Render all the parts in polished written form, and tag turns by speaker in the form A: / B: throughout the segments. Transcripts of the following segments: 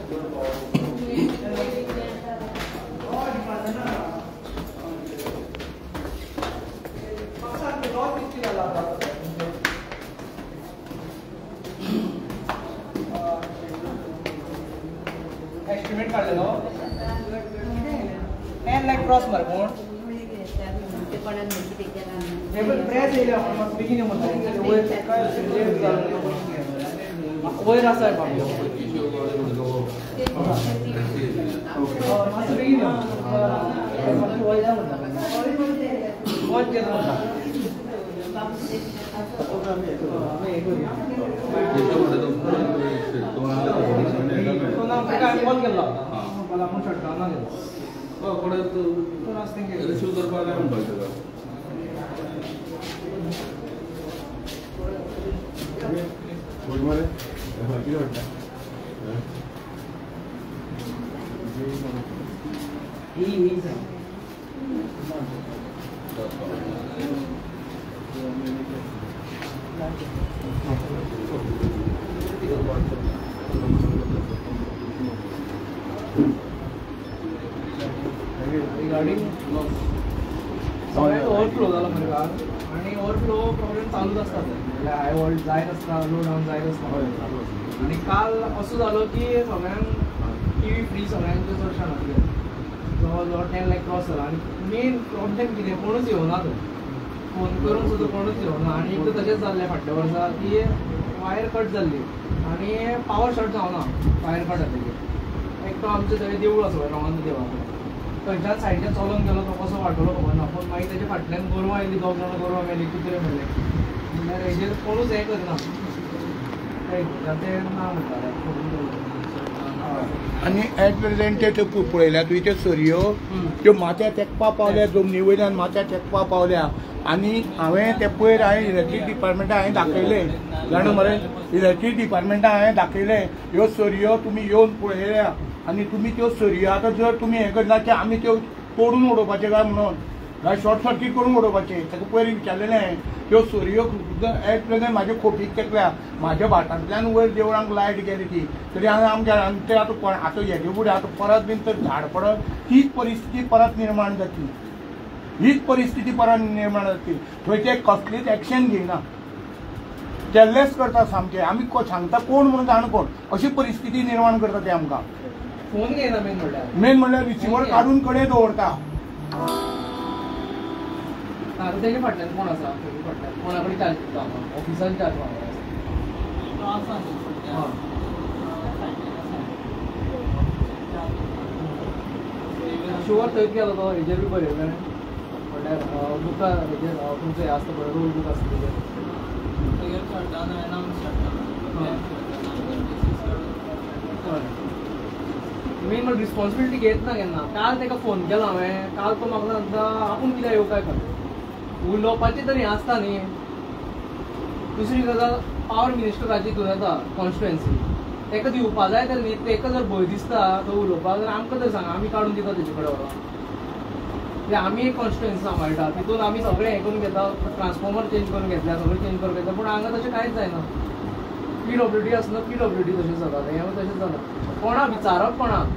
A: Estimate काडलेलो 10 lakh cross मार कोण प्रेस येयले बेगीन वयर वयर आसा मातसो बेगीन वयर म्हणटा वच केलो म्हणटा रिगार्डिंग सगळ्यात ओवरफ्लो जाला मरे काल आनी ओवरफ्लो प्रॉब्लेम चालूच आसता म्हणल्यार हाय वोल्ट जायत आसता लो डावन जायत आसता. आनी काल असो जालो की सगळ्यांक टी व्ही फ्री सगळ्यांचे चडशे नासले जवळ जवळ 10 लाख क्रॉस जाला. आनी मेन प्रॉब्लेम कितें कोणूच येवना तो फोन करून सुद्दां कोणूच येवना. आनी एकदां तशेंच जाल्लें फाटल्या वर्सा की वायर कट जाल्ली आनी पावर शॉर्ट जावना वायर कट जातकीर. एक तो आमचें थंय देवूळ आसा रवांत देवा कडेन थंयच्यान सायडीच्यान चलोन गेलो तो कसो वाटोवलो खबर ना पूण मागीर तेजे फाटल्यान गोरवां आयली 2 जाणां गोरवां मेली कुत्रे मेले म्हणल्यार हेजेर कोणूच हें करना तें ना म्हणटा.
B: आनी एट प्रेझेंट ते पळयल्या तुवें त्यो सरयो त्यो माथ्या तेंकपा पावल्या जमनी वयल्यान माथ्या तेंकपा पावल्या. आनी हांवें ते पयर हांवें इलेक्ट्रीक डिपार्टमेंटा हांवें दाखयलें जाणा मरे इलेक्ट्रीक डिपार्टमेंटा हांवें दाखयलें ह्यो सरयो तुमी येवन पळयल्या आनी तुमी त्यो सरयो आतां जर तुमी हें करना की आमी त्यो तोडून उडोवपाचें काय म्हणून काय शॉर्ट सर्कीट करून उडोवपाचें ताका पयर विचारलेलें हांवें. त्यो सरयो एट प्रेझेंट म्हाज्या खोपीक तेकल्या म्हाज्या भाटांतल्यान वयर देवळांक लायट गेली ती तरी आमच्या ते आतां आतां हेजे फुडें आतां परत बीन तर झाड पडत तीच परिस्थिती परत निर्माण जातली हीच परिस्थिती परत निर्माण जातली. थंय ते कसलीच एक्शन घेयना केल्लेच करता सामके आमी सांगता कोण म्हणून जाण कोण अशी परिस्थिती निर्माण करता ते आमकां.
A: फोन घेयना मेन म्हणल्यार
B: मेन म्हणल्यार रिसिवर काडून कडेन दवरता.
A: आतां तेजे फाटल्यान कोण आसा तेजे फाटल्यान कोणा कडेन चार्ज दिता ऑफिसान चार्ज मारता शुवर थंयच गेलो तो हेजेर बी बरयलें म्हणल्यार बुकार हेजेर तुमचो हें आसता पळय रोल बूक आसता तेजेर मेन म्हणल्यार रिस्पॉन्सिबिलिटी घेत ना केन्ना. काल ताका फोन केलो हांवें काल तो म्हाका सांगता आपूण कित्याक येवं काय खंय उलोवपाचें तरी आसता न्ही. दुसरी गजाल पावर मिनिस्टराची हितून येता कॉन्स्टिट्युएन्सी ताका दिवपा जाय तर न्ही ताका जर भंय दिसता तो उलोवपाक जाल्यार आमकां तर सांग आमी काडून दिता तेजे कडेन व्हरोन. आमी एक कॉन्स्टिट्युएन्सी सांबाळटा तितून आमी सगळें हें करून घेता ट्रान्सफॉर्मर चेंज करून घेतल्या सगळें चेंज करून घेतल्या पूण हांगा तशें कांयच जायना. पीडब्ल्यूडी आसना पीडब्ल्यूडी तशें जाता हें तशें जाता कोणा विचारप कोणाक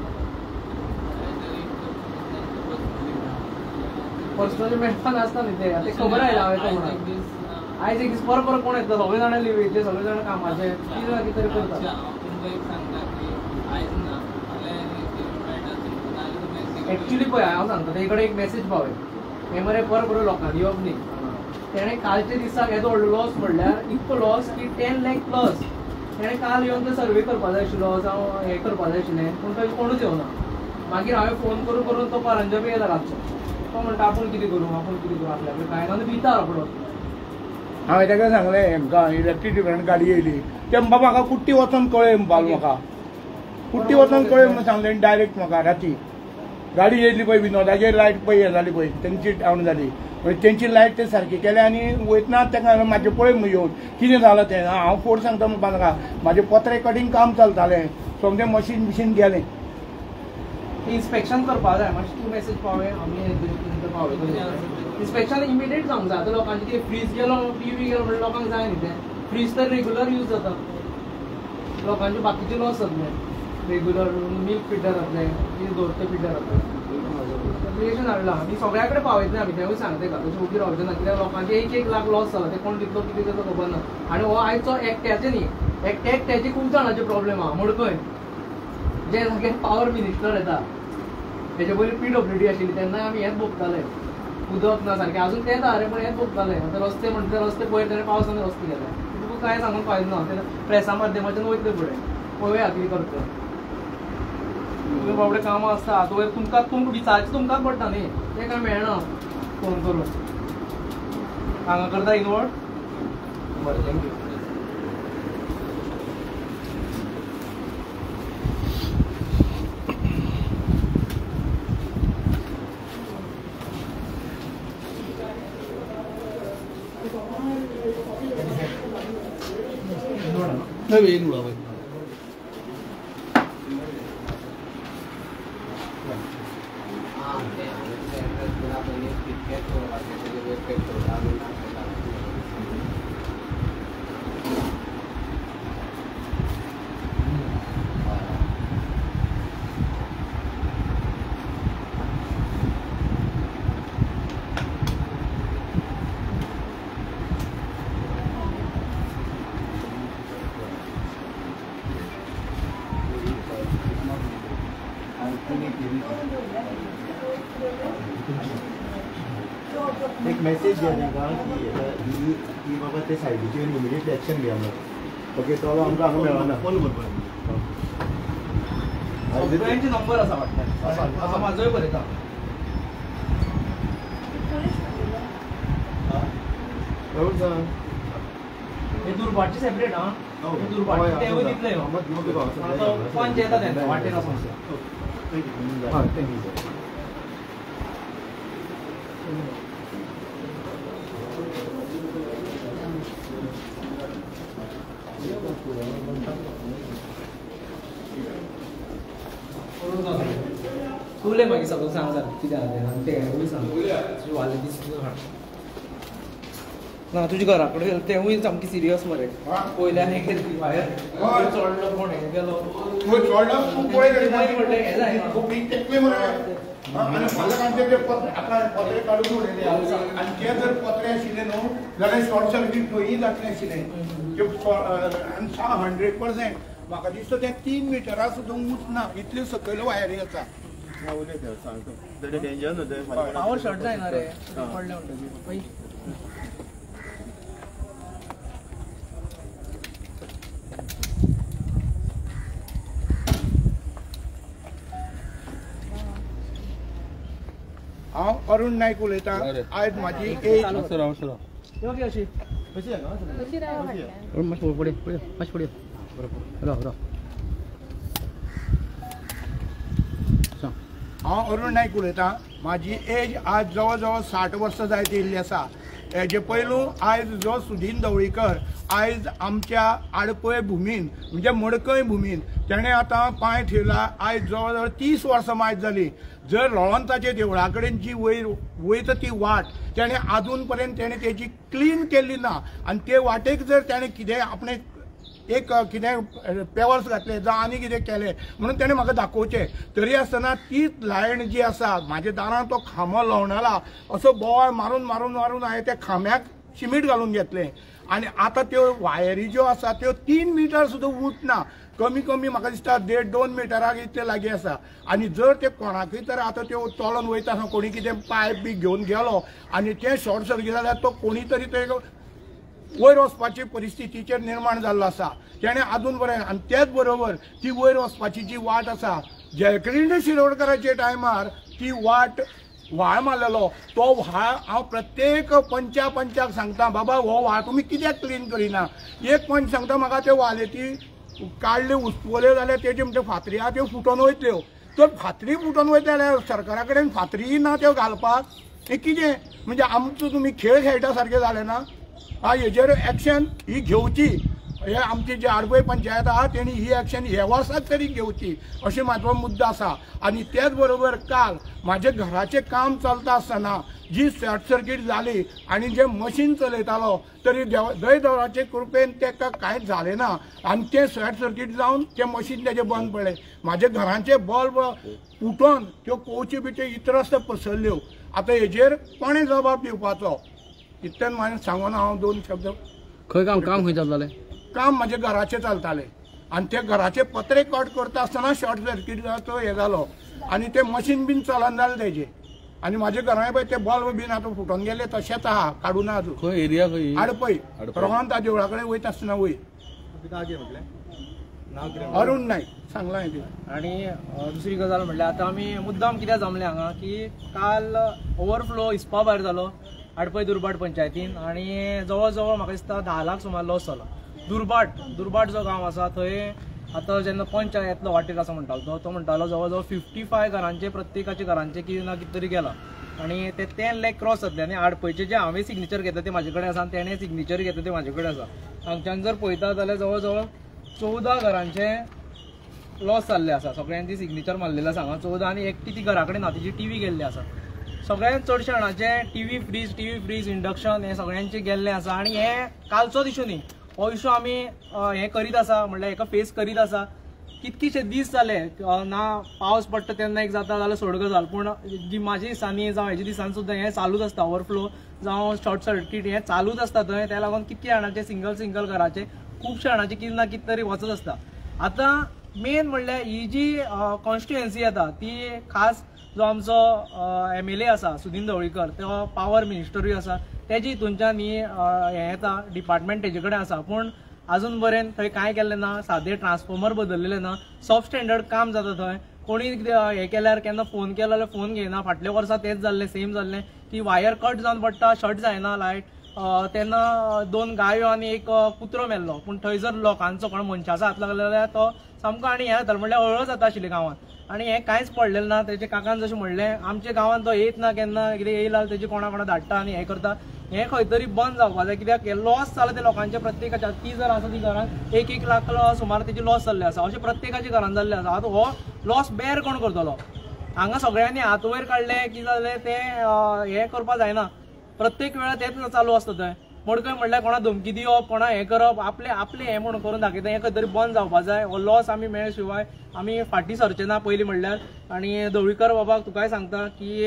A: पर्सनली मेळपा नासता न्ही ते आतां खबर आयला हांवें कोणाक आयज एक दीस परत परत कोण येतलो सगळे जाणां लिवेचे सगळे जाणां कामाचे कितें ना कितें तरी करता. एक्चुली पळय हांव सांगता तेजे कडेन एक मॅसेज पावय हें मरे परत परत लोकांनी येवप न्ही. तेणें कालच्या दिसाक येदो व्हडलो लॉस म्हणल्यार इतको लॉस की 10 लाख प्लस तेणें काल येवन तो सर्वे करपा जाय आशिल्लो जावं हें करपा जाय आशिल्लें पूण थंय कोणूच येवना. मागीर हांवें फोन करून करून तो परांजपे येयला रातचो तो म्हणटा आपूण कितें करूं आपूण कितें करूं आपल्या कडेन कांय ना आनी भिता रोकडो.
B: हांवें ताका सांगलें हेमकां इलेक्ट्रीक डिपार्टमेंट गाडी येयली ते बाबा म्हाका कुट्टी वचोन कळ्ळें म्हणपाक म्हाका कुट्टी वचोन कळ्ळें म्हणून सांगलें डायरेक्ट म्हाका राती गाडी येयली पळय विनोदाचेर लायट पळय हें जाली पळय तेंची डावन जाली मागीर तेंची लायट ते सारकी केल्या आनी वयतना ताका म्हाजें पळय म्हणून येवन कितें जालां तें हांव फोड सांगता म्हणपा नाका म्हाजें पत्रे कटींग काम चलतालें सोमतें मशीन बिशीन गेलें.
A: इन्स्पेक्शन करपा जाय मातशें तूं मॅसेज पावय आमी पावय इन्स्पेक्शन इमिडिएट जावंक जाय. आतां लोकांचे कितें फ्रीज गेलो टी व्ही गेलो म्हणल्यार लोकांक जाय न्ही तें फ्रीज तर रेगुलर यूज जाता लोकांचे बाकीचे लॉस जातले. रेगुलर मिल्क फिडर जातलें, कितें दवरता फिडर जातलें, एप्लिकेशन हाडलां आमी सगळ्या कडेन पावयतले आमी, तेवूय सांगता तेका तशें उबी रावचें ना, कित्याक लोकांचे 1-1 लाख लॉस जाला, ते कोण दितलो कितें तें खबर ना. आनी हो आयचो एकट्याचे न्ही, एकट्या एकट्याचे खूब जाणांचे प्रॉब्लेम आहा. मडकय जे जाग्यार पावर मिनिस्टर येता, हेजे पयलीं PWD आशिल्ली तेन्नाय आमी हेंच भोगताले, उदक ना सारकें, अजून तेंच आहा रे पूण हेंच भोगताले. आतां रस्ते म्हणटा रस्ते पयर तेणें पावसान रस्ते केले, तुका कांय सांगून फायदो ना, ते प्रेसा माध्यमाच्यान वयतले फुडें, पळोवया कितें करता. तुमी बाबडे कामां आसता, आतां वयर तुमकां तुमकां विचारचें तुमकांच पडटा न्ही, तें कांय मेळना फोन करून हांगा करता इनवर्ड. बरें, thank you.
C: एक मेसेज दिया तांकां की की बाबा ते सायडीचेर इमिडिएटली एक्शन घेया म्हणून. ओके, तो आमकां हांगा मेळना.
A: सगळ्यांचे नंबर आसा वाटतं, म्हाजोय बरयता. हे दुर्भाटचे सेपरेट हा, दुर्भाटचे तेवूय दितले, पंच येता तेंका वाटेर आसा.
C: Thank you.
A: तुले मागीर सगळं सांग सारकें कितें आहा तें, आनी तेंवूय सांग तुजी वाले दीस हाड ना तुज्या घरा कडेन तेवूय सामकें सिरियस मरे, पयल्यान एक वायर चडलो कोण हें गेलो
B: चडलो
A: म्हणलें हें जायना
B: आनी फाल्यां ते पत्रे काडून उडयले, आनी ते जर पत्रे आशिल्ले न्हू जाल्यार शॉर्ट सर्कीट खंयी जातलें आशिल्लें. 100% म्हाका दिसता तें 3 मिटरा सुद्दां उंच ना, इतल्यो सकयल वायरी आसा.
A: पावर शॉर्ट जायना रे, पडलें म्हणटकीर.
B: हांव अरुण नायक उलयतां. आयज म्हाजी एज हांव अरुण नायक उलयतां. म्हाजी एज आज जवळ जवळ 60 वर्सां जायत येयल्ली आसा. हेजे पयलू आयज जो सुदीन ढवळीकर आयज आमच्या आडपय भुमीन म्हणजे मडकय भुमीन तेणें आतां पांय ठेवला. आयज जवळ जवळ 30 वर्सां मायज जाली. जर लोळंताच्या देवळा कडेन जी वयर वयता ती वाट तेणें आजून पर्यंत तेणें तेजी क्लीन केल्ली ना. आनी ते वाटेक जर तेणें कितें आपणें एक कितें पेवर्स घातले जावं आनी कितें केलें म्हणून तेणें म्हाका दाखोवचें, तरी आसतना तीच लायन जी आसा म्हाज्या दारांत तो खांबो लवणाला असो बोवाळ मारून मारून मारून हांवें त्या खांब्याक शिमीट घालून घेतलें. आनी आतां त्यो वायरी ज्यो आसा त्यो 3 मिटर सुद्दां उंच ना, कमी कमी म्हाका दिसता 1.5-2 मिटराक इतले लागीं आसा. आनी जर ते कोणाकूय तर आतां त्यो चलोन वयता आसतना कोणी कितें पायप बी घेवन गेलो आनी तें शॉर्ट सर्कीट जाल्यार तो कोणी तरी ते वयर वचपाची परिस्थितीचेर निर्माण जाल्लो आसा. तेणें आजून पर्यंत आनी तेच बरोबर ती वयर वचपाची जी वाट आसा जयकिरीण शिरोडकराच्या टायमार ती वाट व्हाळ मारलेलो, तो व्हाळ हांव प्रत्येक पंचा पंचाक सांगता, बाबा हो व्हाळ तुमी कित्याक क्लीन करिना. एक पंच सांगता म्हाका त्यो वालेती काडल्यो उस्पल्यो जाल्यार तेज्यो म्हणजे फातरी आहा त्यो फुटोन वयतल्यो. तर फातरी फुटोन वयतले जाल्यार सरकारा कडेन फातरी ना त्यो घालपाक, हें कितें म्हणजे आमचो तुमी खेळ खेळटा सारकें जालें ना. हेजेर एक्शन ही घेवची. हे आमची जी आडपय पंचायत आहा तेणी ही एक्शन ह्या वर्साक तरी घेवची अशें म्हाजो मुद्दो आसा. आनी तेच बरोबर काल म्हाजे घराचें काम चलता आसतना जी शॉर्ट सर्कीट जाली आनी जे मशीन चलयतालो तरी दयदेवाचे कृपेन ताका कांयच जालें ना आनी तें शॉर्ट सर्कीट जावन तें मशीन तेजें बंद पडलें. म्हाजे घरांचे बल्ब फुटोन त्यो कोवच्यो बिच्यो इतरस्त पसरल्यो. आतां हेजेर कोणें जबाब दिवपाचो इतल्यान हांवें सांगून हांव दोन शब्द.
D: खंय काम काम खंय चलतालें?
B: काम म्हाजे घराचें चलतालें आनी ते घराचे पत्रे कट करता आसतना शॉर्ट सर्किटाचो हें जालो आनी तें मशीन बीन चलना जालें तेजें. आनी म्हाज्या घरांत पळय ते बल्ब बीन आतां फुटोन गेले तशेंच आहा, काडूना आजून.
D: खंय एरिया खंय?
B: आडपय रोहन देवळा कडेन वयता आसतना वयर. अरुण नायक सांगलां हांवें.
A: आनी दुसरी गजाल म्हणल्यार आतां आमी मुद्दाम कित्याक जमले हांगा की काल ओवरफ्लो हिसपा भायर जालो आडपय दुर्भाट पंचायतीन आनी जवळ जवळ म्हाका दिसता 10 लाख सुमार लॉस जालो. दुर्भाट जो गांव आसा थंय आतां जेन्ना पंच येतलो वाटेर आसा म्हणटालो तो म्हणटालो जवळ जवळ 55 घरांचे प्रत्येकाच्या घरांचे कितें ना कितें तरी गेला आनी ते 10 लाख क्रॉस जातले. आनी आडपयचे जे हांवें सिग्नेचर घेतले ते म्हाजे कडेन आसा आनी तेणें सिग्नेचर घेतले ते म्हाजे कडेन आसा. हांगच्यान जर पळयता जाल्यार जवळ जवळ 14 घरांचे लॉस जाल्ले आसा. सगळ्यांची सिग्नेचर मारलेले आसा हांगा 14 आनी एकटी ती घरा कडेन ना, तिची टीव्ही गेल्ली आसा. सगळ्यांत चडशे जाणांचे टीव्ही फ्रीज इंडक्शन हे सगळ्यांचे गेल्ले आसा. आनी हे कालचोच इशू न्ही, हो इशू आमी हे करीत आसा, म्हणल्यार हेका फेस करीत आसा. कितकेशे दीस जाले ना पावस पडटा तेन्ना एक जाता जाल्यार सोड गजाल, पूण गिमाच्या दिसांनी जावं हेच्या दिसांनी सुद्दां हें चालूच आसता. ओवरफ्लो जावं शॉर्ट सर्कीट हें चालूच आसता थंय. त्या लागून कितके जाणांचे सिंगल सिंगल घराचे खुबशे जाणांचे कितें ना कितें तरी वचत आसता. आतां मेन म्हणल्यार ही जी कॉन्स्टिट्युएन्सी येता ती खास जो आमचो MLA आसा सुदीन ढवळीकर, तो पावर मिनिस्टरूय आसा, तेजी हितूनच्यान ही हें येता डिपार्टमेंट तेजे कडेन आसा. पूण आजून पर्यंत थंय कांय केल्लें ना, सादें ट्रान्सफॉर्मर बदललेलें ना, सब स्टँडर्ड काम जाता थंय. कोणी हें केल्यार केन्ना फोन केलो जाल्यार फोन घेयना. फाटल्या वर्सा तेंच जाल्लें, सेम जाल्लें की वायर कट जावन पडटा, शॉर्ट जायना लायट. तेन्ना 2 गायो आनी एक कुत्रो मेल्लो. पूण थंय जर लोकांचो कोण मनशाचो हात लागलो जाल्यार तो सामको आनी हें जातालो, म्हणल्यार हळहळ जाता आशिल्ली गांवांत. आनी हें कांयच पडलेलें ना. तेजे काकान जशें म्हणलें आमच्या गांवांत तो येत ना केन्ना, कितें येयला जाल्यार तेजे कोणा कोणा धाडटा आनी हें करता. हें खंय तरी बंद जावपा जाय, कित्याक हें लॉस जाला ते लोकांचे प्रत्येकाच्या. ती जर आसा ती घरान 1-1 लाख सुमार तेजी लॉस जाल्ले आसा, अशें प्रत्येकाच्या घरान जाल्लें आसा. आतां हो लॉस बेर कोण करतलो? हांगा सगळ्यांनी हात वयर काडले की जालें तें हें करपा जायना. प्रत्येक वेळा तेंच चालू आसता थंय. मडकय म्हणल्यार कोणा धमकी दिवप, कोणा हें करप, आपले आपले हें म्हूण करून दाखयता. हें खंय तरी बंद जावपा जाय. हो लॉस आमी मेळ शिवाय आमी फाटीं सरचे ना पयलीं म्हणल्यार. आनी ढवळीकर बाबाक तुकाय सांगता की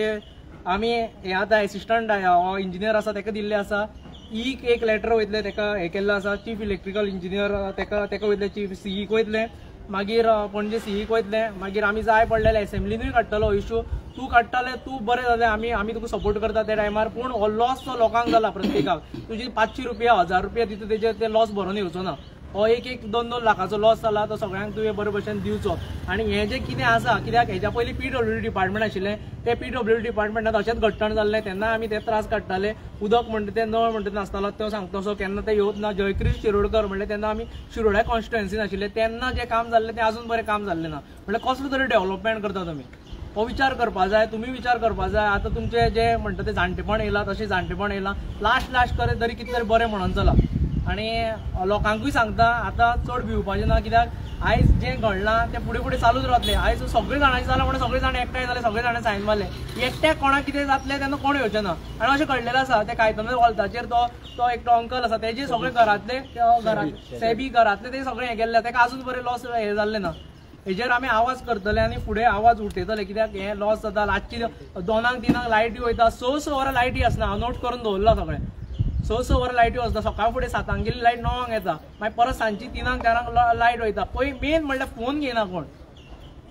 A: आमी हे आतां एसिस्टंट इंजिनियर आसा तेका दिल्लें आसा, एक एक लेटर वयतलें तेका हें केल्लें आसा. चीफ इलेक्ट्रिकल इंजिनियर तेका तेका वयतलें, चीफ सीईक वयतलें, मागीर पणजे सीईक वयतलें, मागीर आमी जाय पडलें एसेंब्लीनूय काडटलो इशू. तूं काडटलें तूं बरें जालें, आमी आमी तुका सपोर्ट करता त्या टायमार. पूण हो लॉस जो लोकांक जाला प्रत्येकाक, तुजी 500 रुपया 1000 रुपया दिता तेजेर ते लॉस भरून येवचो ना. हो 1-1, 2-2 लाखाचो लॉस जाला तो सगळ्यांक तुवें बरे भशेन दिवचो. आनी हें जें कितें आसा, कित्याक हेज्या पयलीं PWD department आशिल्लें, ते PWD डिपार्टमेंटांत अशेंच घट्टण जाल्लें, तेन्ना आमी ते त्रास काडटाले. उदक म्हणटा तें नळ म्हणटा नासतालो, तो सांगता तसो केन्ना ते येवच ना. जयकृष्ण शिरोडकर म्हणलें तेन्ना आमी शिरोड्या कॉन्स्टिट्युएन्सीन आशिल्ले, तेन्ना जें काम जाल्लें तें आजून बरें काम जाल्लें ना. म्हणल्यार कसलो तरी डेव्हलपमेंट करता तुमी, हो विचार करपा जाय, तुमी विचार करपा जाय. आतां तुमचें जें म्हणटा तें जाणटेपण येयलां, तशें जाणटेपण येयलां, लास्ट लास्ट करे तरी कितें तरी बरें म्हणून चला. आनी लोकांकूय सांगता आतां चड भिवपाचें ना, कित्याक आयज जें घडलां तें फुडें फुडें चालूच रावतलें. आयज सगळे जाणांचें जालां म्हणून सगळे जाण एकठांय जाले, सगळे जाणां सायन मारले, एकट्याक कोणाक कितें जातलें तेन्ना कोण येवचें ना. आनी अशें घडलेलें आसा ते कायतन वॉल्ताचेर तो तो एकटो अंकल आसा, तेजे सगळे घरांतले घरांत सेबी घरांतले ते सगळे हें गेल्ले, तेका आजून बरें लॉस हें जाल्लें ना. हेजेर आमी आवाज करतले आनी फुडें आवाज उठयतले, कित्याक हें लॉस जाता. रातची 2-3 लायटी वयता, 6-6 वरां लायटी आसना, हांव नोट करून दवरला सगळें. 6-6 वरां लायटी वचता, सकाळ फुडें 7 गेली लायट 9 येता, मागीर परत सांजची 3-4 लायट वयता. पळय मेन म्हणल्यार फोन घेयना कोण.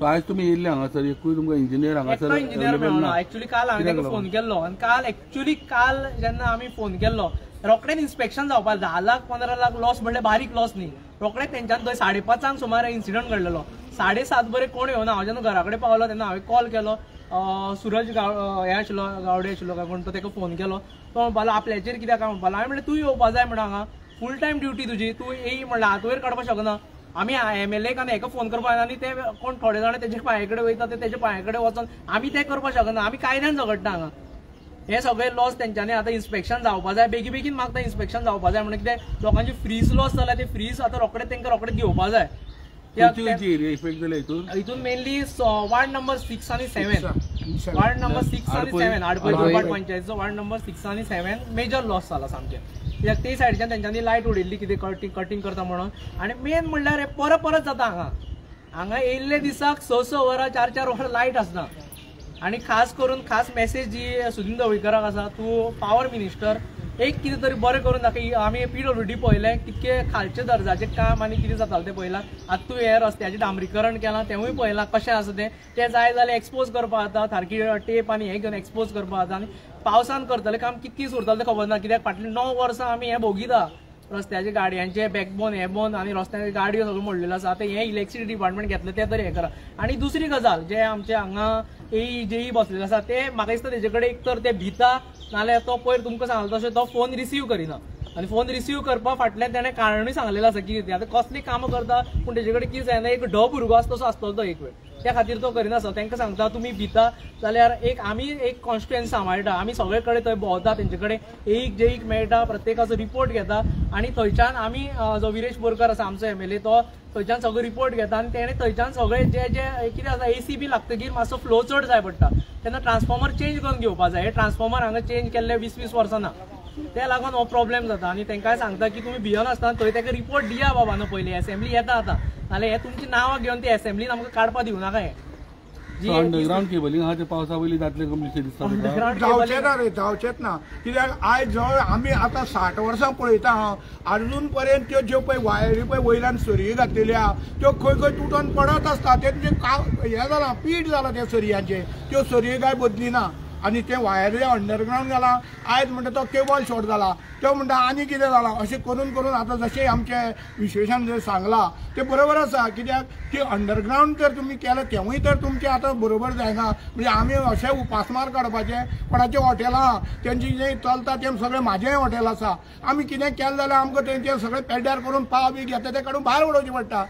D: आयज तुमी येयल्ले हांगासर, एकूय तुमकां इंजिनियर हांगासर
A: इंजिनियर मेळना. एक्चुअली काल हांवें ताका फोन केल्लो आनी काल एक्चुअली काल जेन्ना आमी फोन केल्लो रोखडेंच इन्स्पेक्शन जावपाक 10 लाख 15 लाख लॉस म्हणल्यार बारीक लॉस न्ही. रोखडेंच तेंच्यान थंय 5:30 सुमार इन्सिडंट घडलेलो. 7:30 बरें कोण येवना. हांव जेन्ना घरा कडेन पावलो तेन्ना हांवें कॉल केलो, सुरज गाव हें आशिल्लो, गावडे आशिल्लो काय कोण, तो ताका फोन केलो. तो म्हणपालो आपल्याचेर कित्याक काय म्हणपालो. हांवें म्हणलें तूं येवपा जाय म्हणून हांगा फूल टायम ड्युटी तुजी, तूं येई म्हणल्यार हात वयर काडपाक शकना. आमी MLA आनी हेका फोन करपाक जायना आनी ते कोण थोडे जाण तेजे पांये कडेन वयता ते तेजे पांये कडेन वचोन आमी तें करपाक शकना. आमी कायद्यान झगडटा हांगा. हे सगळे लॉस तेंच्यांनी आतां इन्स्पेक्शन जावपा जाय, बेगी बेगीन मागता इन्स्पेक्शन जावपा जाय. म्हणून कितें लोकांचे फ्रीज लॉस जाल्या, ते फ्रीज आतां रोखडेच तेंकां रोखडेच घेवपा जाय. हितून मेनली वार्ड नंबर 6 आनी 7, वार्ड नंबर 6 आनी 7 आडपय दुर्भाट पंचायतीचो वार्ड नंबर 6 आनी 7 मेजर लॉस जाला सामकें. कित्याक ते सायडीच्यान तेंच्यांनी लायट उडयल्ली कितें कटिंग करता म्हणून. आनी मेन म्हणल्यार हे परत परत जाता हांगा, हांगा येयल्ले दिसाक 6 6 वरां 4 4 वरां लायट आसना. आनी खास करून खास मेसेज जी सुदिन ढवळीकराक आसा, तूं पावर मिनिस्टर एक कितें तरी बरें करून दाखय. आमी PWD पळयलें कितके खालचे दर्जाचें काम आनी कितें जातालें तें पळयलां. आतां तूं हें रस्त्याचें डांबरीकरण केलां तेंवूय पळयलां कशें आसा तें, तें जाय जाल्यार एक्सपोज करपा जाता, सारकी टेप आनी हें घेवन एक्सपोज करपा जाता. आनी पावसान करतलें काम कितकी उरतलें तें खबर ना, कित्याक फाटलीं 9 वर्सां आमी हें भोगिता, रस्त्याचे गाडयांचे बॅकबोन हे बोन आनी रस्त्याचे गाडयो सगळ्यो मोडलेल्यो आसा. आतां हें इलेक्ट्रिसिटी डिपार्टमेंट घेतलें तें तरी हें करा. आनी दुसरी गजाल जे आमचे हांगा AE JE बसलेले आसा ते म्हाका दिसता तेजे कडेन एक तर ते भिता नाल्यार तो पयर तुमकां सांगलो तशें तो फोन रिसीव करिना. आनी फोन रिसीव करपा फाटल्यान तेणें कारणूय सांगलेलें आसा की आतां कसलीं कामां करता पूण तेजे कडेन कितें जायना, एक ढ भुरगो आसा तसो आसतलो तो एक वेळ, त्या खातीर तो करिना आसता. तांकां सांगता तुमी भिता जाल्यार एक आमी एक कॉन्स्टिट्युएन्सी सांबाळटा, आमी सगळे कडेन थंय भोंवता, तेंचे कडेन एक जेईक मेळटा, प्रत्येकाचो रिपोर्ट घेता. आनी थंयच्यान आमी जो विरेश बोरकर आसा आमचो MLA तो थंयच्यान सगळो रिपोर्ट घेता आनी तेणें थंयच्यान सगळे जे जे कितें आसा AC बी लागतकीर मातसो फ्लो चड जाय पडटा तेन्ना ट्रान्सफॉर्मर चेंज करून घेवपा जाय. हे ट्रान्सफॉर्मर हांगा चेंज केल्ले 20-20 वर्सां ना, ते लागून हो प्रॉब्लेम जाता. आनी तांकांय सांगता की तुमी भियनासतना थंय ताका रिपोर्ट दिया बाबा न्हू, पयलीं एसेंब्ली येता आतां, नाल्यार हे तुमची नांवां घेवन ती एसेंब्लीन आमकां काडपा दिवं नाका. हें
D: अंडरग्रावंड केबलिंग आहा ते पावसा वयली जातलें कमी दिसता,
B: जावचें ना रे, जावचेंच ना. कित्याक आयज जवळ आमी आतां 60 वर्सां पळयता हांव, आजून पर्यंत त्यो ज्यो पळय वायरी पळय वयल्यान सरयो घातलेल्यो आहा त्यो खंय खंय तुटोन पडत आसता. ते तुजें हें जालां, पीठ जालां त्या सरयांचें, त्यो सरयो काय बदलिना आनी तें वायरी अंडरग्रावंड घालां. आयज म्हणटा तो केबल शॉर्ट जाला, तो म्हणटा आनी कितें जालां, अशें करून करून आतां जशें आमचें विश्वेशान जर सांगलां तें बरोबर आसा. कित्याक की अंडरग्रावंड जर तुमी केलें तेंवूय तर तुमचें आतां बरोबर जायना. म्हणजे आमी अशें उपासमार काडपाचें, कोणाचें हॉटेल आहा तेंचें जें चलता तें सगळें म्हाजेंय हॉटेल आसा, आमी कितें केलें जाल्यार आमकां तेंचें सगळें पेड्ड्यार करून पाव बी घेता तें काडून भायर उडोवचें पडटा.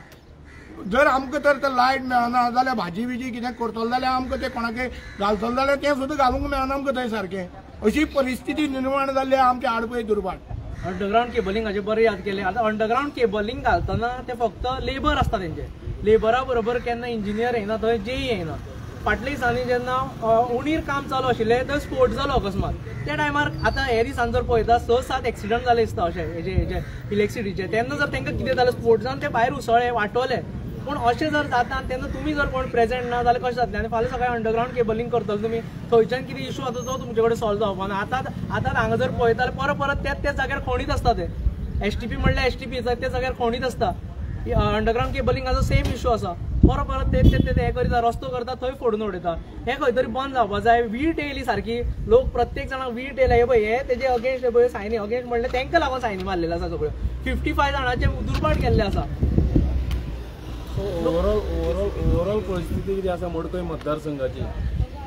B: जर आमकां तर ते लायट मेळना जाल्यार भाजी बिजी कितें करतलो जाल्यार आमकां तें कोणाकय घालतलो जाल्यार तें सुद्दां घालूंक मेळना आमकां थंय सारकें. अशी परिस्थिती निर्माण जाल्ली आहा आमच्या आडपय दुर्भाट.
A: अंडरग्रावंड केबलिंगाचें बरें याद केलें. आतां अंडरग्रावंड केबलिंग घालतना ते फक्त लेबर आसता तेंचे, लेबरा बरोबर केन्ना इंजिनियर येना, थंय जेई येना. फाटल्या दिसांनी जेन्ना उणीर काम चालू आशिल्लें थंय स्फोट जालो अकस्मात, त्या टायमार आतां हे दिसान जर पळयता 6-7 एक्सिडंट जाले दिसता अशें हेजे इलेक्ट्रिसिटीचे. तेन्ना जर तांकां कितें जालें स्फोट जावन ते भायर उसळ्ळे वाटवले. पूण अशें जर जाता तेन्ना तुमी जर कोण प्रेजेंट ना जाल्यार कशें जातलें? आनी फाल्यां सकाळीं अंडरग्रावंड केबलिंग करतले तुमी, थंयच्यान कितें इशू आसा तो तुमचे कडेन सॉल्व जावपा ना. आतां आतां हांगा जर पळयता जाल्यार परत परत त्याच त्याच जाग्यार खणीत आसता ते STP म्हणल्यार STP त्या जाग्यार खणीत आसता. अंडरग्रावंड केबलिंगाचो सेम इशू आसा, परत परत तेच तेच हें करीता, रस्तो करता थंय फोडून उडयता. हें खंय तरी बंद जावपा जाय. वीट येयली सारकी, लोक प्रत्येक जाणांक वीट येयल्या हे पळय, हे तेजे अगेन्स्ट पळय सायनी अगेन्स्ट म्हणल्यार तांकां लागून सायनी मारलेले आसा सगळ्यो. 55 जाणांचे दुर्भाट केल्ले आसा.
E: सो ओवरऑल परिस्थिती कितें आसा मडकय मतदारसंघाची,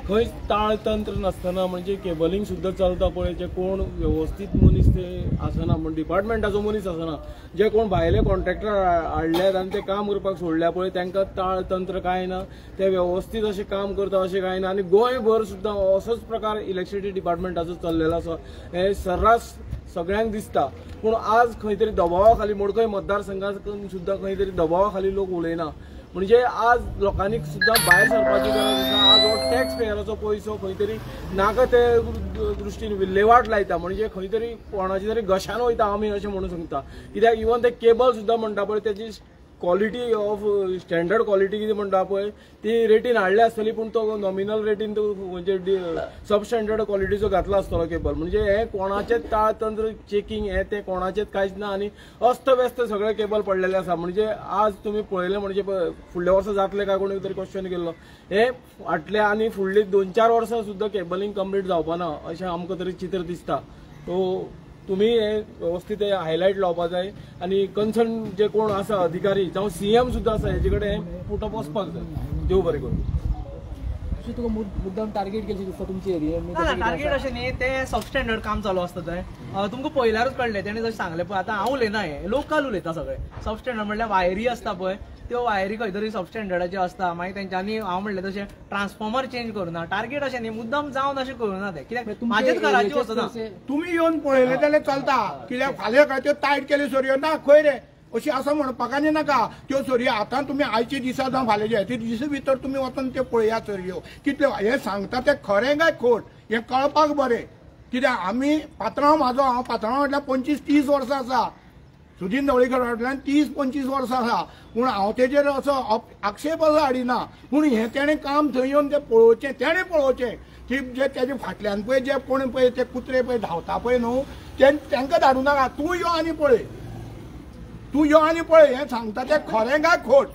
E: खंयच ताळतंत्र नासतना म्हणजे केबलिंग सुद्दां चलता पळय, जे कोण वेवस्थीत मनीस ते आसना, म्हण डिपार्टमेंटाचो मनीस आसना, जे कोण भायले कॉन्ट्रॅक्टर हाडल्यात आनी ते काम करपाक सोडल्या पळय तांकां ताळतंत्र कांय ना, ते वेवस्थीत अशें काम करता अशें कांय ना. आनी गोंयभर सुद्दां असोच प्रकार इलेक्ट्रिसिटी डिपार्टमेंटाचो चल्लेलो आसा हें सर्रास सगळ्यांक दिसता. पूण आज खंय तरी दबावा खाली मडकय मतदारसंघात सुद्दां खंय तरी दबावा खाली लोक उलयना, म्हणजे आज लोकांनी सुद्दां भायर सरपाची गरज आसा. आज हो टॅक्स पेयराचो पयसो खंय तरी नाका ते दृश्टीन विल्हेवाट लायता, म्हणजे खंय तरी कोणाची तरी घशान वयता आमी अशें म्हणून सांगता. कित्याक इवन ते केबल सुद्दां म्हणटा पळय तेजी क्वॉलिटी ऑफ स्टँडर्ड क्वॉलिटी कितें म्हणटा पळय ती रेटीन हाडल्या आसतली, पूण तो नॉमिनल रेटीन तो म्हणजे सब स्टँडर्ड क्वॉलिटीचो घातला आसतलो केबल. म्हणजे हें कोणाचेच ताळतंत्र चेकिंग हें तें कोणाचेच कांयच ना आनी अस्तव्यस्त सगळे केबल पडलेले आसा. म्हणजे आज तुमी पळयलें म्हणजे फुडल्या वर्सा जातलें काय कोणी तरी क्वेश्चन केल्लो, हें फाटल्या आनी फुडली 2-4 वर्सां सुद्दां केबलिंग कंप्लीट जावपा ना अशें आमकां तरी चित्र दिसता. सो तुमी हे वेवस्थीत हायलायट लावपा जाय आनी कन्सर्न जे कोण आसा अधिकारी जावं CM सुद्दां आसा हेजे कडेन पुटप वचपाक जाय. देव बरें करूं.
F: तुका मुद्दाम टार्गेट केली दिसता तुमची एरिया?
A: ना टार्गेट अशें न्ही, तें सबस्टँडर्ड काम चालू आसता थंय. तुमकां पळयल्यारूच कळ्ळें तेणें जशें सांगलें पळय, आतां हांव उलयना, हें लोकल उलयता सगळें. सबस्टँडर्ड म्हणल्यार वायरी आसता पळय त्यो वायरी खंय तरी सबस्टँडर्डाच्यो आसता. मागीर तेंच्यांनी हांव म्हणलें तशें ट्रान्सफॉर्मर चेंज करुना, टार्गेट अशें न्ही मुद्दम जावन अशें करुना ते, कित्याक म्हाजेच घराचें वचना.
B: तुमी येवन पळयलें जाल्यार चलता, कित्याक फाल्यां काय त्यो तायट केल्यो सरयो ना खंय रे अशी आसा म्हणपाक आनी नाका. त्यो सरयो आतां तुमी आयचे दिसा जावं फाल्यां ते दिसा भितर तुमी वचून त्यो पळयात सरयो कितल्यो. हें सांगता तें खरें काय खोट हें कळपाक बरें, कित्याक आमी पात्रांव म्हाजो, हांव पात्रांव म्हटल्यार 25-30 वर्सां आसा, सुदीन ढवळीकर फाटल्यान 30-25 वर्सां आसा, पूण हांव तेजेर असो आक्षेप असो हाडिना. पूण हें तेणें काम थंय येवन तें पळोवचें, तेणें पळोवचें की जे तेजे फाटल्यान पळय जे कोण पळय ते कुत्रे पळय धांवता पळय न्हू तेंकां धाडूं नाका, तूं यो आनी पळय, तूं यो आनी पळय. हें सांगता तें खरें काय खोट?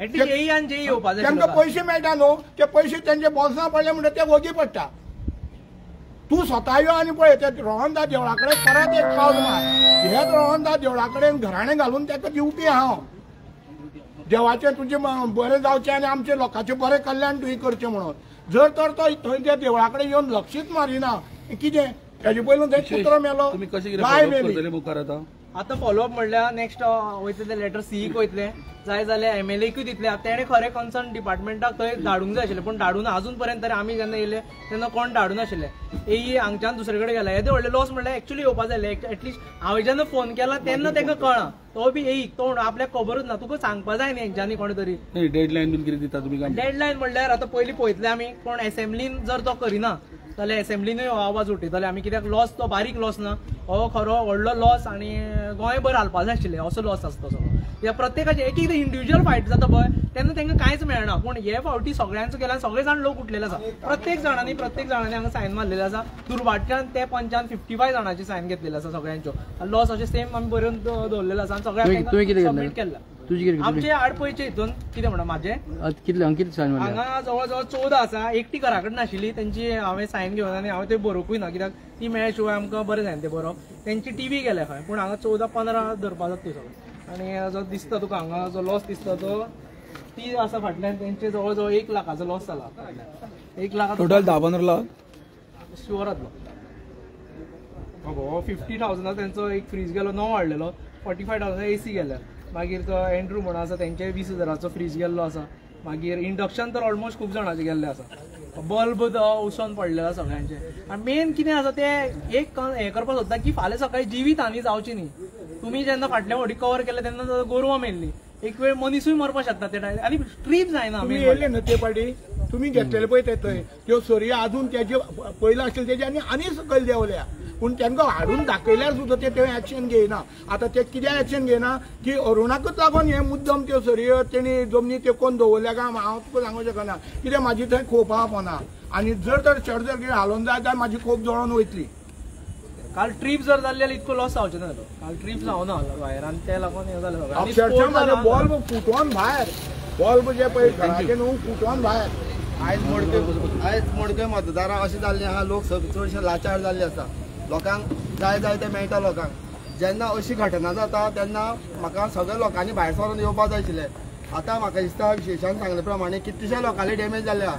B: तेंकां पयशे मेळटा न्हू, ते पयशे तेंच्या बोल्सां पडले म्हणटा ते वगी पडटा. तूं स्वता यो आनी पळय. ते रोहनदास देवळा कडेन परत एक पावल मार, हेच रोहनदास देवळा कडेन घराणें घालून ताका दिवपी हांव. देवाचें तुजें बरें जावचें आनी आमचें लोकांचें बरें कल्याण तुवें करचें म्हणून. जर तर तो थंय त्या देवळा कडेन येवन लक्षूच मारिना कितें तेजे पयलू थंय कुत्रो मेलो, गाय मेली.
A: आतां फॉलोअप म्हणल्यार नेक्स्ट वयतले ते लेटर सीईक वयतले, जाय जाल्यार एमएलएकूय दितले. तेणें खरें कन्सर्न डिपार्टमेंटाक थंय धाडूंक जाय आशिल्लें, पूण धाडून अजून पर्यंत तरी आमी जेन्ना येयले तेन्ना कोण धाडून नाशिल्ले. एई हांगच्यान दुसरे कडेन गेला. येदे व्हडले लॉस म्हणल्यार एक्चुअली येवपा जाय आसले. एटलिस्ट हांवें जेन्ना फोन केला तेन्ना तांकां कळ्ळां, तो बी एईक तो आपल्याक खबरूच ना. तुका सांगपा जाय न्ही हेंच्यांनी कोण तरी.
D: डेडलायन बीन कितें दिता तुमी?
A: डेडलायन म्हणल्यार आतां पयलीं पळयतले आमी, कोण एसेंब्लीन जर तो करिना जाल्यार एसेंब्लीनूय हो आवाज उठयतले आमी, कित्याक लॉस तो बारीक लॉस ना, हो खरो व्हडलो लॉस आनी गोंयभर हालपा जाय आशिल्लें असो लॉस आसता सगळो. कित्याक प्रत्येकाचे एक एकदां इंडिविज्युअल फायट जाता पळय तेन्ना तांकां कांयच मेळना, पूण हे फावटी सगळ्यांचो केला, सगळे जाण लोक उठलेले आसा, प्रत्येक जाणांनी हांगा सायन मारलेले आसा. दुर्भाटच्यान ते पंचान 55 जाणांची सायन घेतलेले आसा सगळ्यांच्यो. लॉस अशें सेम आमी बरोवन दवरलेलो आसा आनी सगळ्यांक सबमीट केल्ला. आमचे आड पयचे हितून कितें म्हणटा म्हाजें हांगा जवळ जवळ 14 आसा. एकटी घरा कडेन नाशिल्ली तेंची हांवें सायन घेवन आनी हांवें ते बरोवपूय ना, कित्याक ती मेळ्ळे शिवाय आमकां बरें जायना तें बरोवप. तेंची टीव्ही गेल्या खंय, पूण हांगा 14-15 धरपा जाता ती सगळें. आनी जो दिसता तुका हांगा जो लॉस दिसता तो ती आसा फाटल्यान तेंचे जवळ जवळ 1 लाखाचो लॉस जाला. 1 लाख
D: टोटल 10-15 लाख
A: शुअर जातलो. 50,000 तेंचो एक फ्रीज गेलो, नवो हाडलेलो, 45,000 एसी गेल्या. मागीर तो एंड्रू म्हणून आसा तेंचे 20,000चो फ्रीज गेल्लो आसा. मागीर इंडक्शन तर ऑलमोस्ट खूब जाणांचे गेल्ले आसा. बल्ब उसोन पडलेलो आसा सगळ्यांचे. आनी मेन कितें आसा तें एक हें करपाक सोदता की फाल्यां सकाळीं जिवीत हानी जावची न्ही. तुमी जेन्ना फाटल्या फावटी कवर केलें तेन्ना गोरवां मेल्लीं, एक वेळ मनिसूय मरपाक शकता ते टायमार, आनी ट्रीप जायना.
B: तुमी येयले न्हू ते पाटी तुमी घेतलेले पळय ते थंय त्यो सरयो आजून तेजे पयलीं आशिल्ले तेजे आनी आनी सकयल देंवल्या, पूण तांकां हाडून दाखयल्यार सुद्दां ते थंय एक्शन घेयना. आतां ते कित्याक एक्शन घेयना की अरुणाकूच लागून हे मुद्दम त्यो सरयो तेणी जमनी तेकोवन दवरल्या काय हांव तुका सांगूंक शकना, कित्याक म्हाजी थंय खोप आहा पोना आनी जर तर शॉर्ट सर्कीट हालोवन जाय जाल्यार म्हाजी खोप जळोन वयतली.
A: काल ट्रीप जर जाल्ली जाल्यार इतको लॉस जावचो ना. काल ट्रीप जावना भायर आनी ते लागून हें जालें सगळें.
B: अक्षरशा म्हाजे बॉल्ब फुटोन भायर, बॉल्ब जे पळय घराचे न्हू फुटोन भायर.
C: आयज मडकय मतदारां अशें जाल्लें आहा, लोक चडशे लाचार जाल्ले आसा. लोकांक जाय जाय तें मेळटा लोकांक. जेन्ना अशी घटना जाता तेन्ना म्हाका सगळ्या लोकांनी भायर सरून येवपाक जाय आशिल्लें. आतां म्हाका दिसता विशेशान सांगले प्रमाणे कितलेशे लोकांनी डॅमेज जाल्या,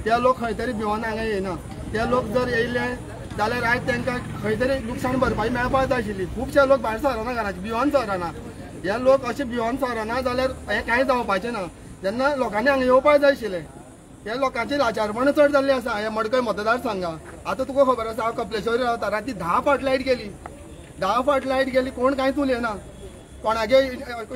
C: ते लोक खंय तरी भिवन हांगा येयना. ते लोक जर येयले जाल्यार आयज तांकां खंय तरी लुकसाण भरपाई मेळपाक जाय आशिल्ली. खुबशे लोक भायर सरना, घराचे भिवन सरना. हे लोक अशे भिवन सरना जाल्यार हें कांय जावपाचें ना. जेन्ना लोकांनी हांगा येवपाक जाय आशिल्लें. हे लोकांची लाचारपणां चड जाल्ली आसा हे मडकय मतदारसंघात. आतां तुका खबर आसा हांव कपलेश्वरी रावता, राती 10 फावट लायट गेली, 10 फावट लायट गेली, कोण कांयच उलयना. कोणागे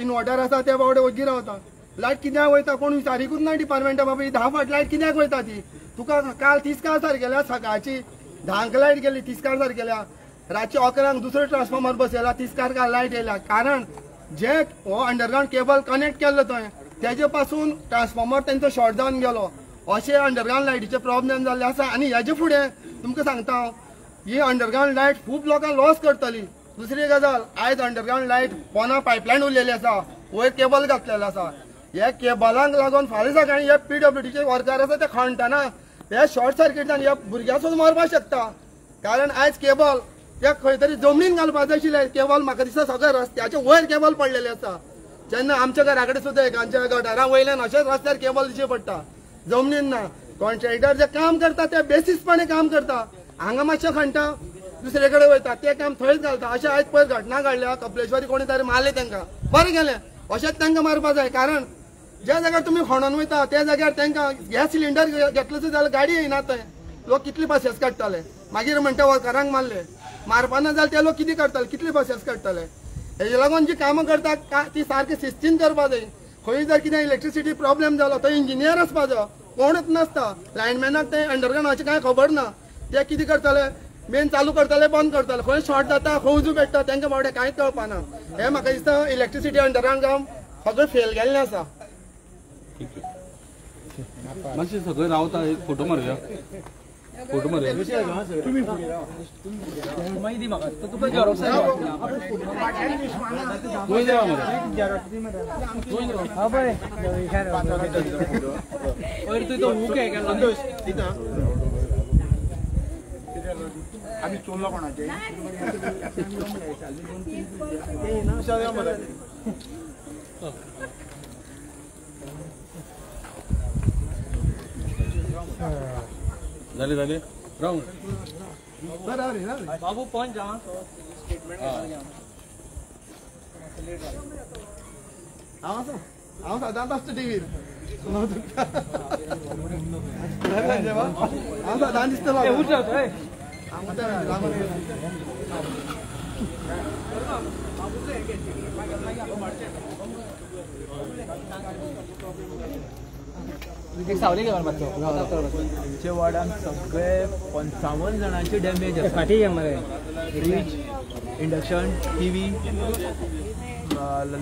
C: इन्वर्टर आसा ते बावडे वग्गी रावता. लायट कित्याक वयता कोण विचारिकूच ना डिपार्टमेंटा, बाबा ही 10 फावट लायट कित्याक वयता ती. तुका काल 30 सारकेल्या सकाळची 10 लायट गेली, 30 सारकेल्या रातची 11 दुसरो ट्रान्सफॉर्मर बसयला, 30 काल लायट येयल्या. कारण जे हो अंडरग्रावंड केबल कनेक्ट केल्लो थंय तेजे पासून ट्रान्सफॉर्मर तेंचो शॉर्ट जावन गेलो. अशे अंडरग्रावंड लायटीचे प्रॉब्लेम जाल्ले आसा. आनी हेजे फुडें तुमकां सांगता हांव, ही अंडरग्रावंड लायट खूब लोकांक लॉस करतली. दुसरी गजाल, आयज अंडरग्रावंड लायट पोना पायपलायन उरलेली आसा, वयर केबल घातलेलो आसा. ह्या केबलांक लागून फाल्यां सकाळीं हे पीडब्ल्यूडीचे वर्कर आसा ते खणटना हे शॉर्ट सर्किटान ह्या भुरग्यां सुद्दां मरपाक शकता. कारण आयज केबल ते खंय तरी जमनीन घालपाक जाय आशिल्लें. केबल म्हाका दिसता सगळें रस्त्याचे वयर केबल पडलेलें आसा. जेन्ना आमच्या घरा कडेन सुद्दां एकांच्या गटारा वयल्यान अशेंच रस्त्यार केबल दिशे पडटा, जमनीन ना. कॉन्ट्रॅक्टर जे काम करता ते बेसिसपणे काम करता, हांगा मातशें खणटा दुसरे कडेन वयता, ते काम थंयच घालता. अशें आयज पयर घटना घडल्या, कपलेश्वरी कोणी तरी मारले तांकां, बरें गेलें. अशेंच तांकां मारपा जाय. कारण ज्या जाग्यार तुमी खणोन वयता त्या जाग्यार तांकां गॅस सिलिंडर घेतलो जाल्यार गाडी येना थंय. लोक कितले बसेस काडटाले, मागीर म्हणटा वर्करांक मारले. मारपाना जाल्यार ते लोक कितें करताले, कितले बसेस काडटाले. हेजे लागून जी कामां करता ती सारकी शिस्तीन करपा जाय. खंय जर कितें इलेक्ट्रिसिटी प्रॉब्लेम जालो थंय इंजिनियर आसपा जाय, कोणूच नासता. लायनमॅनाक ते अंडरग्रावंडाचें कांय खबर ना. ते कितें करतले, मेन चालू करतले बंद करतले, खंय शॉर्ट जाता खंय उजू पेट्टा तांकां बावडे कांयच कळपाना. हें म्हाका दिसता इलेक्ट्रिसिटी अंडरग्रावंड काम सगळें फेल गेल्लें आसा.
D: मातशें सगळे रावता, एक फोटो मारुया, फोटो मारुया.
A: मागीर दी म्हाका, तुका झेरोक्स पयर तुवें तो हूक हें केलो.
B: आमी चोरलो कोणाचे.
D: झाले झाले राव
A: बाबू पंच हा स्टेटमेंट.
C: हांव आसा, हांव सदांच आसता टिवीर, हांव सदांच दिसतलो.
F: एक सावली घे मातसो.
G: आमच्या वार्डान सगळे 55 जाणांची डॅमेज आसा.
F: फाटी घे मरे.
G: फ्रीज, इंडक्शन, टीव्ही,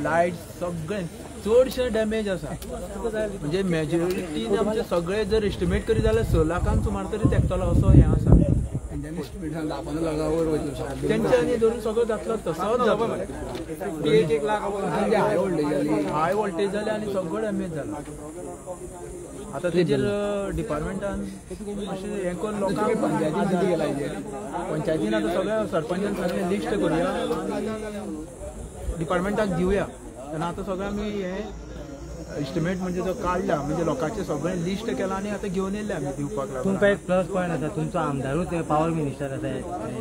G: लायट सगळे चडशे डॅमेज आसा. म्हणजे मेजॉरिटीन आमचे सगळे जर एस्टिमेट करीत जाल्यार 6 लाखांक सुमार तरी तेकतलो असो हें आसा. तेंच्यांनी धरून सगळो जातलो तसोच जातलो.
A: 1 लाख
G: हाय वोल्टेज जाले आनी सगळो डॅमेज जाला. आतां तेजेर डिपार्टमेंटान अशें हें करून लोकांक पंचायतीन आतां सगळ्या सरपंचान सगळें लिस्ट करुया, डिपार्टमेंटाक दिवया. तेन्ना आतां सगळें आमी हें एस्टिमेट म्हणजे जो काडला म्हणजे लोकांचें सगळें लिस्ट केलां आनी आतां घेवन येयल्ले आमी दिवपाक लागून.
F: तुमकां एक प्लस पॉयंट आसा, तुमचो आमदारूच पावर मिनिस्टर आसा,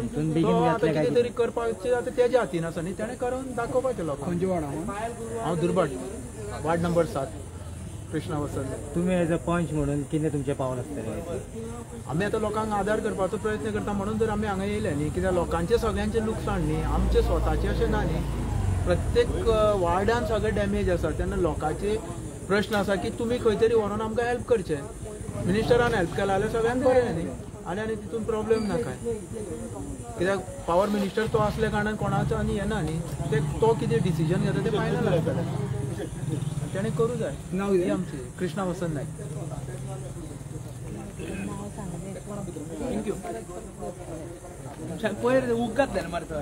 F: हितून बेगीन
G: आतां कितें तरी करपाचें आतां तेज्या हातीन आसा न्ही, तेणें करून दाखोवपाचें लोकांक.
B: खंयचे वार्ड?
G: हांव दुर्भाट, वार्ड नंबर 7, कृष्णा वसंत.
F: तुमी एज अ पंच म्हणून कितें तुमचें पावल आसतलें?
G: आमी आतां लोकांक आदार करपाचो प्रयत्न करता म्हणून जर आमी हांगा येयले न्ही, कित्याक लोकांचें सगळ्यांचें लुकसाण न्ही, आमचें स्वताचें अशें ना न्ही. प्रत्येक वार्डान सगळें डॅमेज आसा. तेन्ना लोकांचे प्रश्न आसा की तुमी खंय तरी व्हरोन आमकां हेल्प करचें. मिनिस्टरान हेल्प केला जाल्यार सगळ्यांक बरें न्ही, आनी आनी तितून प्रॉब्लेम ना कांय. कित्याक पावर मिनिस्टर तो आसल्या कारणान कोणाचो आनी येना न्ही, ते तो कितें डिसिजन घेता तें फायनल आसतलें, तेणें करूं जाय. ही आमची कृष्णा वसंत नायक.
A: Thank you. पयर उग घातलें मारता.